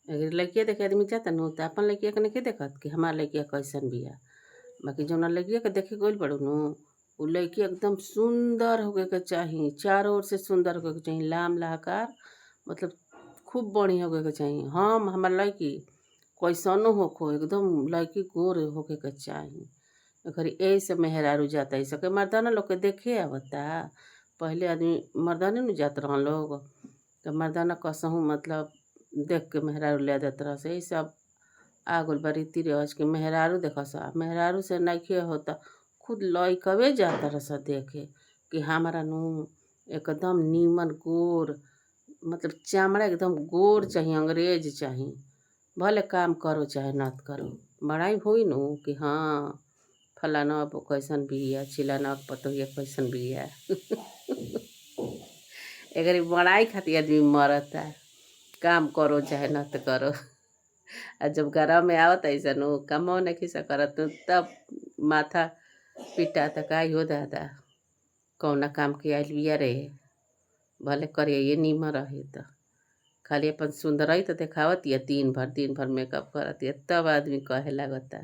अगर लइकिया देखे आदमी जाता नु त आपन लइकिया के नइखे देखत कि हमार लइकिया कैसन बिया। बाकी जौना लइकिया के देखे गइल बाड़ू नु, उ लइकी एकदम सुंदर होखे के चाही, चारों ओर से सुंदर होखे के चाही, लाम लहकार मतलब खूब बढ़िया होखे के चाही। हम हमार लइकी कैसनो होखो, एकदम लइकी गोर होखे के चाही। एकरी एही से मेहरारू जाता इ सके मर्दाना लोग के देखे आवता। पहिले आदमी मर्दाने नु जात रहन लोग, त मर्दाना कसहु मतलब देख के मेहरारू ले देत रहस। एही सब आ गइल बा रीति रिवाज के मेहरारू देखस। आ मेहरारू से नइखे होत, खुद लइकवे जात रस देखे कि हमरा नु एकदम नीमन गोर मतलब चमड़ा एकदम गोर चाही, अंग्रेज चाही। भले काम करो चाहे नत करो, बड़ाई होई नु कि हाँ फलानवा कैसन बिया, चिलानवा के पतोहिया कैसन बिया। एकरी बड़ाई खातिर आदमी मरता, काम करो चाहे नत करो। आ जब घरवा में आवत अइसन उ कमो नइखी स करत तब माथा पिटाता का आहि हो दादा, कौना काम के आइल बिया रे। भले करियइए निमन रही त खाली अपन सुंदरई त देखावतिया दिन भर मेकअप करतिया तब आदमी कहे लागता।